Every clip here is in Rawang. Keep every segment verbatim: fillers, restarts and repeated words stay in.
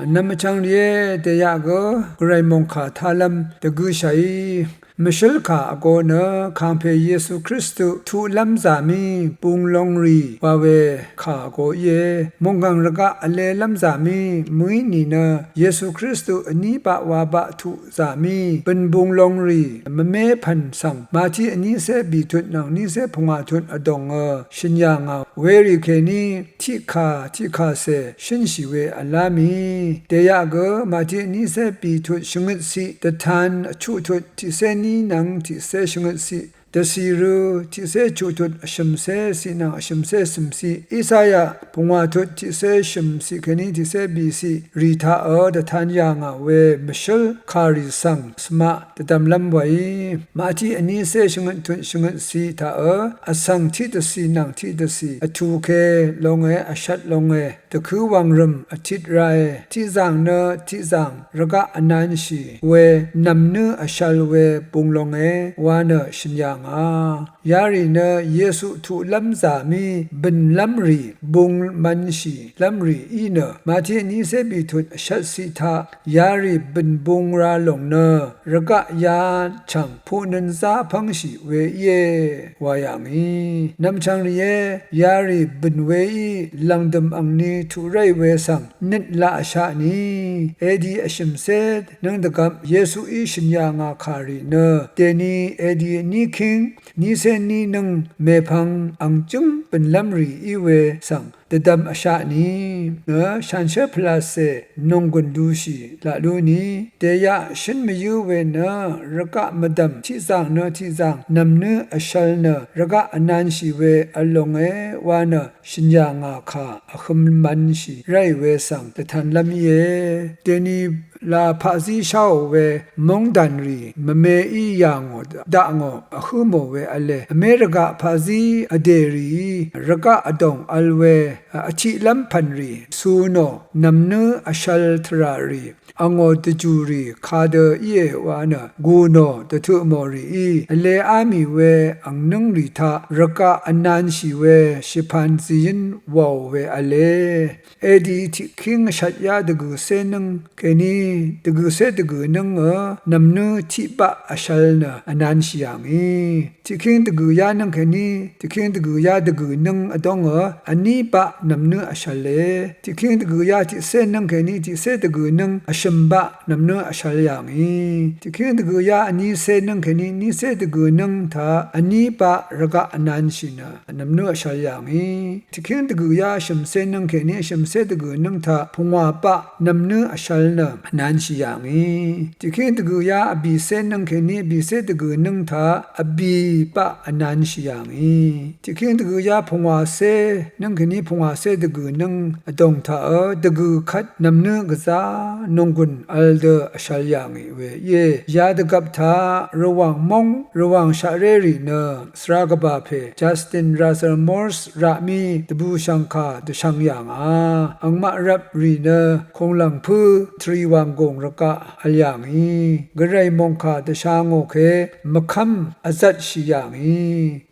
Nvmvchvng rìé, dèyaq gø gvray mòngkà tálv́m dvgøshàí mvshǿl kà vgō nø kàngpè Yesu Kristu tuqlv́m zàmí bung longrì wa we kà vgō íe. Mòngkàng rvgaq vlelv́m zàmí mø̀í nìnø Yesu Kristu vní baq wa baq tuq zàmí bø̀n bung longrì mvmé pv̀n svng màtiq vnícé bìtut nvng vnícé pungwàtut vdòngø shø̀n yà ngà werì kèní tiqkà tiqkàcè shǿnshì we vlá mì. Dèyaq gø màtiq vnícé bìtut shvngøtciq dvtan vchuqtut tiqcé ní nvng tiqcé shvngøtciq dvcìrø tiqcé chuqtut vshø̀mcé ciq nvng vshø̀mcé cø̀mciq Isaya pungwàtut tiqcé shø̀mciq kèní tiqcé bìciq rì taqø dvtan yà ngà we mvshǿl kàrì svng svmaq dvdvmlv́m wàí. Màtiq vnícé shvngøttut shvngøtciq taqø vsvng tiqdvcì nvng tiqdvcì vtùke longe vshvt longe dvkǿ wv̀ngrø̀m vtit rae tiqzàng nø tiqzàng rvgaq vnanshì we nv̀mnǿ vshvl we bung longe wa nø shø̀n yà ngà. Yarì nø Yesu tuqlv́m zàmí bø̀nlv́m rì bung mv̄nshìlv́m rì í nø màtiq vnícé bìtut vshvtciq taq yarì bø̀n bung ra lòng nø rvgaq ya chv̀ng puqnøn zá pv́ngshì we íe wa yà ngì. Nvmchvng rìé, yarì bø̀n weí lv̀ngdø̀m angni tuq ráì we svng nøt laqshaq ni. Edi vshø̀mcé nǿng dvgvp Yesuí shø̀n yà ngà kàrì nø dèni edi vní kíng vnícé ní nǿng mèpvng ang jǿng bø̀nlv́m rì í we svng dvdvm vshaq ni nø shanshér pvlacè nònggùn lushì laq lú ni. Dèyaq shǿn mvyǿ we nø rvgaq mvdv̀m tiqzàng nø tiqzàng nv̀mnǿ vshvl nø rvgaq vnanshì we vl longe wa nø shø̀n yà ngà kà vhøm mv̄nshì ráì we svng dvtanlv́m íe. Dèni la paqzí sháò we móngdàn rì mvmeí yà ngò daq ngò vhǿ mò we v̄le. Vmérø gaq paqzí vdè rìí rvgaq vdòng vl we vtiqlv́m pv̀n rì cu nò nv̀mnǿ vshvl tvrà rì angò dvjù rì kadø íe wa nø gù nò dvtøq mò rìí vleá mì we angnǿng rì taq rvgaq vnanshì we shvpan zìyǿn wàò we v̄le. Edi tiqkíng shvtyá dvgø̀cé nǿng kèní dvgø̀cé dvgø̀ nǿngø nv̀mnǿ tiqbaq vshvl nø vnanshì yà ngì. Tiqkíng dvgø̀yá nǿng kèní tiqkíng dvgø̀yá dvgø̀ nǿng vdóngø vní baq nv̀mnǿ vshvle. Tiqkíng dvgø̀yá tiqcé nǿng kèní tiqcé dvgø̀ nǿng vshø̀m baq nv̀mnǿ vshvl yà ngì. Tiqkíng dvgø̀yá vnícé nǿng kèní vnícé dvgø̀ nǿng taq vní baq rvgaq vnanshì nø nv̀mnǿ vshvl yà ngì. Tiqkíng dvgø̀yá vshø̀mcé nǿng kèní vshø̀mcé dvgø̀ nǿng taq pungwà baq nv̀mnǿ vshvl nø vnanshì yà ngì. Tiqkíng dvgø̀yá vbìcé nǿng kèní vbìcé dvgø̀ nǿng taq vbì baq vnanshì yà ngì. Tiqkíng dvgø̀yá pungwàcé nǿng kèní pungwàcé dvgø̀ nǿng vdòng taqø dvgø̀ kvt nv̀mnǿ gvzá nònggùn vl dø vshvl yà ngì we íe. Yadvgvp taq Rvwàng móng Rvwàng shaqré rì nø svra gvbà pè Justin Russell Morse raqmí dvbùshv̀ngkà dvshvng yà ngà. Angmaq rvp rì nø kùnglv̀ng pǿ Tvrì Wànggùng rvgaq vl yà ngì. Gvray mòngkà dvsha ngò ke mvkv́m vzvtshì yà ngì.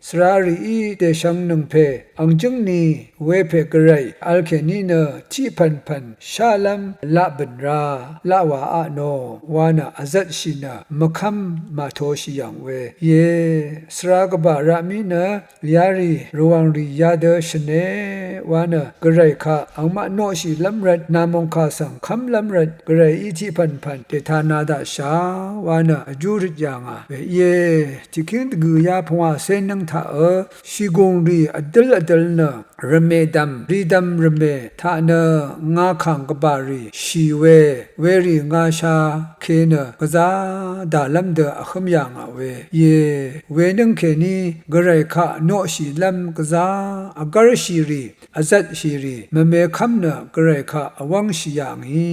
Svra rìí dèshvngnøng pè ang jǿng ni wepè gvray vl kèní nø tiqpv̀npv̀n shálv́m laq bø̀n ra laq wàaq nò wa nø vzvtshì nø mvkv́m màtoshì yv̀ng we íe. Svra gvbà raqmí nø yarì Rvwàng rì yadø shø̀ne wa nø gvray kaq angmaq noqshìlv́m rvt nàmòngkà svng kv́mlv́m rvt gvrayí tiqpv̀npv̀n dètana daqsha wa nø vjú røt yà ngà we íe. Tiqkíng dvgø̀yá pungwàcé nǿng taqø shìgùng rì vdǿl vdøl nø rvmè dv̀m rìdv̀m rvmè taq nø ngakàng gvbà rì shì we werì ngasha ke nø gvzá dàlv́m dø vhǿm yà ngà we íe. Wenǿng kèní gvray kaq noqshìlv́m gvzá vgv́rshì rì vzvtshì rì mvmekv́m nø gvray kaq vwv́ngshì yà ngì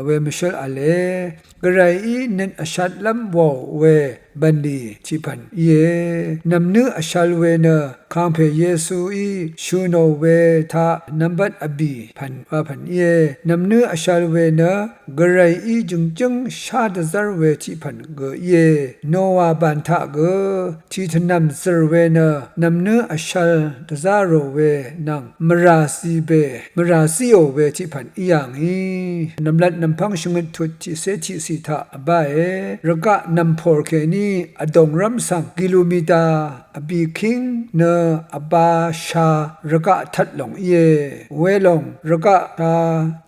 we mvshǿl v̄le. Gvrayí nøt vshatlv́m wàò we bv̀nlì tiqpv̀n íe. Nv̀mnǿ vshvl we nø kàngpè Yesuí shø̀ nò we taq nvmbat vbì pv̀n wa pv̀n íe. Nv̀mnǿ vshvl we nø gvrayí jø̀ngjǿng tá dvzv́r we tiqpv̀n gø íe. Nowa bàn taq gø tìtvnv̀m zø̀r we nø nv̀mnǿ vshvl dvzá rò we nvng mvrà zibè mvrà zíò we tiqpv̀n í yà ngì. Nv̀mlat nv̀mpv́ng shvngøt tut tiqcé tiqciq taq vbáe. Rvgaq nv̀mpòr kèní vdòngrv́m svng kilomita vbìkíng nø vbā sha rvgaq tvt lòng íe. Welòng rvgaq sha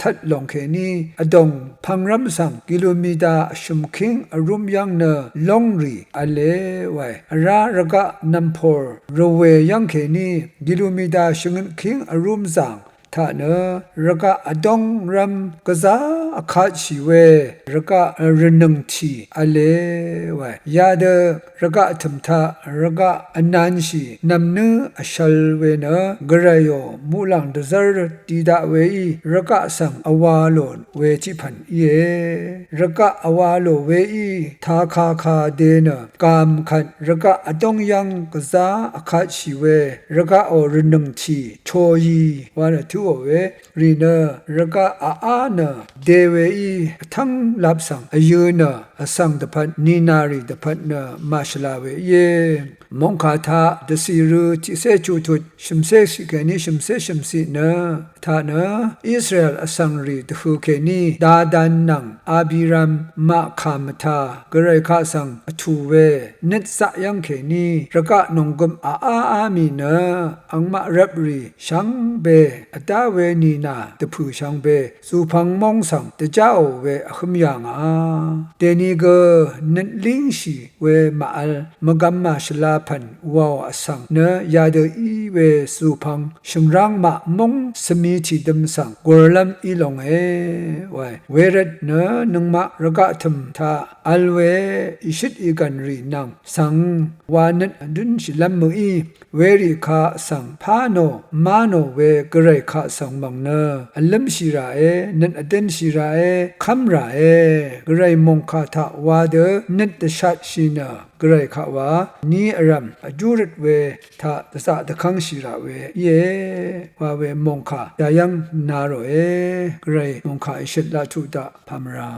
tvt lòng kèní vdòng pvngrv́m svng kilomita vshø̀mkíng vrúm yv́ng nø lóngrì v̄le wae. Vrá rvgaq nv̀mpòr rvwè yv́ng kèní kilomita shvngøtkíng vrúm zàng taq nø rvgaq vdóngrv́m gvzá vkatshì we rvgaq rvnø̀ngtì v̄le wae. Yadø rvgaq tø̀m taq rvgaq vnanshì nv̀mnǿ vshvl we nø gvrayò muqlàng dvzv́r di daq weí rvgaq svng vwa lò we tiqpv̀n íe. Rvgaq vwa lò weí takaka de nø gàmkvt rvgaq vdóng yv́ng gvzá vkatshì we rvgaqò rvnø̀ngtì choyi wa nø tǿò we rì nø rvgaq aqá nø de weí vtv́ng lap svng vyø̄ nø vsvng dvpvt nìnàrì dvpvt nø màshvla we íe. Mòngkà taq dvcìrø tiqcé chuqtut shv̀mcé shvkèní shv̀mcé shv̀mciq nø taq nø Israel vsvng rì dvhø̀ kèní Dadan nvng Abiram maqkà mvtā gvray kaq svng vtù we nøt zaq yv́ng kèní rvgaq nònggøp aqáá mì nø angmaq rvprì shvngbe vdá we nìnà dvpø̀ shvngbe zùpvng móng svng dvjáò we vhǿm yà ngà. Dèni gø nøt língshì we màvl mvgvm màshvla pv̀n wàò vsvng nø yadø í we zùpvng shø̀ngráng maq móng svmi tìdøm svng gurlv́m í longe wae. Wervt nø nøngmaq rvgaq tø̀m taq vl we ìshøt ìgv̀n rì nvng svng wa nøt vdúnshìlv́m mø̀í. Werì kaq svng pá nò má nò we gvray kaq svng mv̀ng nø vlǿmshì ràe, nøt vdǿnshì ràe, kv́m ràe. Gvray mòngkà taq wa dø nøt dvshatshì nø gvray kaq wa ní vrv̀m vjú røt we taq dvzaq dvkv́ngshì rà we íe wa we mòngkà yayv́ng na ròe. Gvray mòngkà ìshøt laq tuq daq pà mvrà.